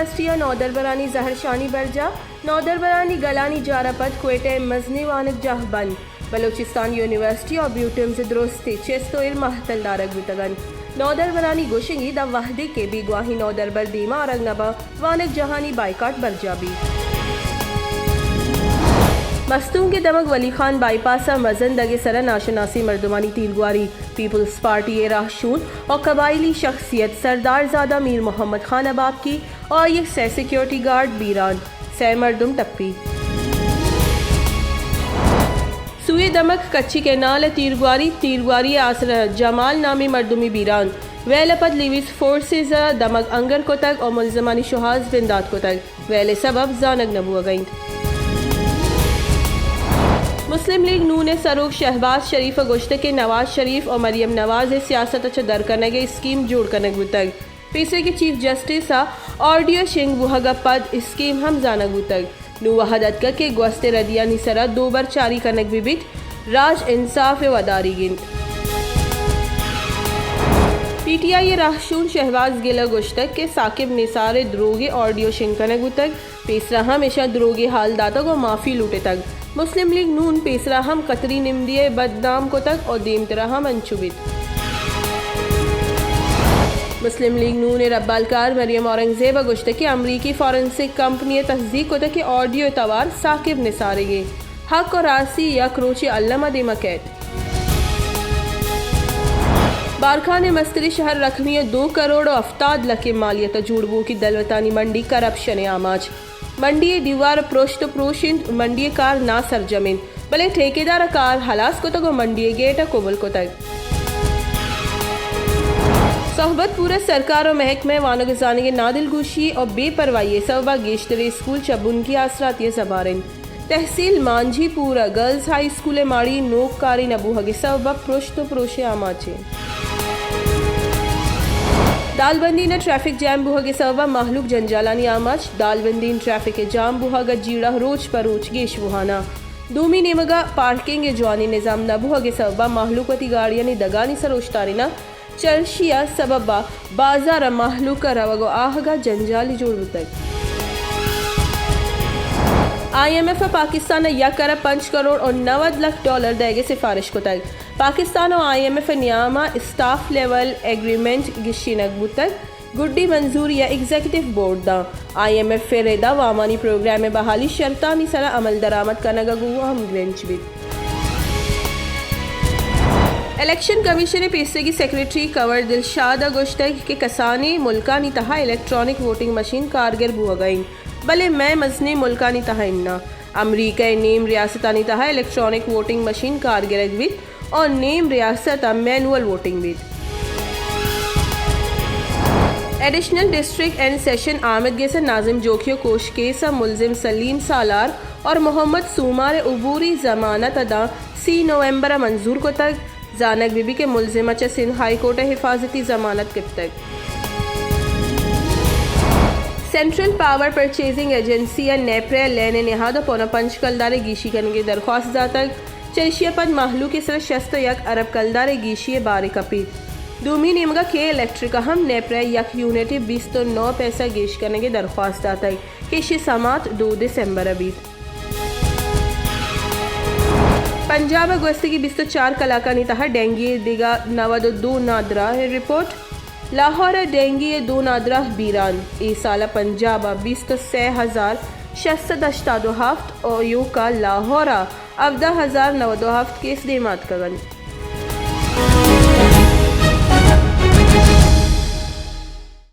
یونیورسٹی ء نودربرانی زہرشانی برجاہ، نودربرانی گلانی جار ء پد کوئٹہ ء مزنیں وانگجاہ بند، بلوچستان یونیورسٹی ء بیوٹیمز ء درستیں چست ء علم مہتل دارگ بوتگ انت۔ نودربرانی گوشگی داں وہدے کہ بیگواہیں نودربر دیما آرگ نہ باں، وانگجاہانی بائیکاٹ برجاہ بیت۔ مستونگ ء دمگ ولی خان بائی پاس ء مزن دگ ء سر ء ناشناسیں مردمانی تیرگواری، پیپلز پارٹی ء راہشون ء قبائلی شخصیت سردار زادہ میر محمد خان ء باپکی ء آئی ء سئے سیکیورٹی گارڈ بیران، سئے مردم ٹپی۔ سوئی دمگ کچی کینال ء تیرگواری، تیرگواری ء آسر جمال نامی مردمی بیران، ویل ء پد لیویز فورسز ء دمگ انگر کتگ ء ملزمانی شوہاز بندات کتگ۔ ویل ء سبب زانگ نہ بوہگ ء انت۔ مسلم لیگ نون ء سروک شہباز شریف ء گوشتگ کہ نواز شریف ء مریم نواز ء سیاست ء چہ در کنگ ء اسکیم جوڑ کنگ بوتگ۔ پیسریگیں چیف جسٹس ء آرڈیو شنگ بوہگ ء پد اسکیم ہم زانگ بوتگ۔ نوں وہد اتکگ کہ گوستیں ردیانی سرا دوبر چاری کنگ بہ بیت، راج انصاف ء وداریگ انت۔ پی ٹی آئی ء راہشون شہباز گل ء گوشتگ کہ ثاقب نثار ء دروگیں آڈیو شنگ کنگ بوتگ، پیسرا ہم اشاں دروگیں ہال داتگ ء معافی لوٹتگ۔ مسلم لیگ نون پیسرا ہم قطری نمدی ء بدنام کتگ ء دیمترا ہم انچو بیت۔ مسلم لیگ نون ء ربالکار مریم اورنگزیب ء گوشتگ کہ امریکی فارنسک کمپنی ء تصدیق کتگ کہ آڈیو ء توار ثاقب نثارگیں حق ء راستی یک روچے الم ء دیما کئیت۔ بارکھان ء مستریں شہر رکھنی ء دو کروڑ ء ہفتاد لکھ ء مالیت ء جوڑ بوکی دلوتانی منڈی کرپشن ء آماچ۔ منڈی ء دیوار پروشت ء پروش انت، منڈی ء کار ناسرجم انت، بلے ٹھیکیدار ء کار ہلاس کتگ ء منڈی ء گیٹ ء کبل کتگ۔ صحبت پور ء سرکار ء محکمہ وانگ ء زانگ ء نادلگوشی ء بے پرواہی ء سبب ء گیشتریں اسکول چہ بنکی آسراتی ء زبہر انت۔ تحصیل مانجھی پور ء گرلز ہائی اسکول ء ماڑی نوک کاری نہ بوہگ ء سبب ء پرشت ء پروش ء آماچ انت۔ دالبندین ء ٹریفک جام بوہگ ء سبب ء مہلوک جنجالانی آماچ۔ دالبندین ٹریفک ء جام بوہگ ء جیڑہ روچ پہ روچ گیش بوہان ء۔ دومی نیمگ ء پارکنگ ء جوانیں نظام نہ بوہگ ء سبب ء مہلوک وتی گاڑیانی دگانی سر اوشتارین ء۔ چرشی ء سبب ء بازار ء مہلوک ء روگ ء آہگ ء جنجالے جوڑ بوتگ۔ آئی ایم ایف ء پاکستان ء یک ارب پنچ کروڑ ء نود لکھ ڈالر دئیگ ء سفارش کتگ۔ پاکستان ء آئی ایم ایف ء نیام ء اسٹاف لیول ایگریمنٹ گیشینگ بوتگ۔ گڈی منظوری ء ایگزیکٹو بورڈ داں۔ آئی ایم ایف ء ردا وامانی پروگرام ء بحالی شرطانی سرا عمل درآمد کنگ ء گوں ہمگرنچ بیت۔ الیکشن کمیشن ء پیسریگی سیکرٹری کنور دلشاد ء گوشتگ کہ کسانیں ملکانی تہا الیکٹرانک ووٹنگ مشین کارگر بوہگ ء انت، بلے مئے مزنیں ملکانی تہا اناں۔ امریکہ ء نیم ریاستانی تہا الیکٹرانک ووٹنگ مشین کارگرگ بیت ء نیم ریاست ء مینول ووٹنگ بیت۔ ایڈیشنل ڈسٹرکٹ اینڈ سیشن آمد گس ء ناظم جوکھی ء کوش کیس ء ملزم سلیم سالار اور محمد سومار ء عبوری ضمانت ء داں سی نومبر ء منظور کتگ۔ زانگ بہ بیت کہ ملزم ء چہ سندھ ہائی کورٹ ء حفاظتی ضمانت گپتگ۔ سینٹرل پاور پرچیزنگ ایجنسی ء نیپرا ء لین ء نہاد ء پونا پنچ کلدار ء گیشی کنگ ء درخواست داتگ۔ چہ ایشی ء پد مہلوک ء سرا شست ء یک ارب کلدار ء گیشی ء بارے کپیت۔ دومی نیمگ ء کے الیکٹرک ء ہم نیپرا ء یک یونٹ ء بیست ء نو پیسہ گیش کنگ ء درخواست داتگ کہ ایشی ء سماعت دو دسمبر ء بیت۔ پنجاب ء گوستگیں بیست ء چار کلاکانی تہا ڈینگی ء دگہ نود ء دو نادراہ ء رپورٹ۔ لاہور ء ڈینگی ء دو نادراہ بیران۔ اے سال ء پنجاب ء بیست ء سے ہزار شش سد ہشتاد ء ہفت ء ایوک ء لاہور ء ہبدہ ہزار نود ء ہفت کیس دیما اتکگ انت۔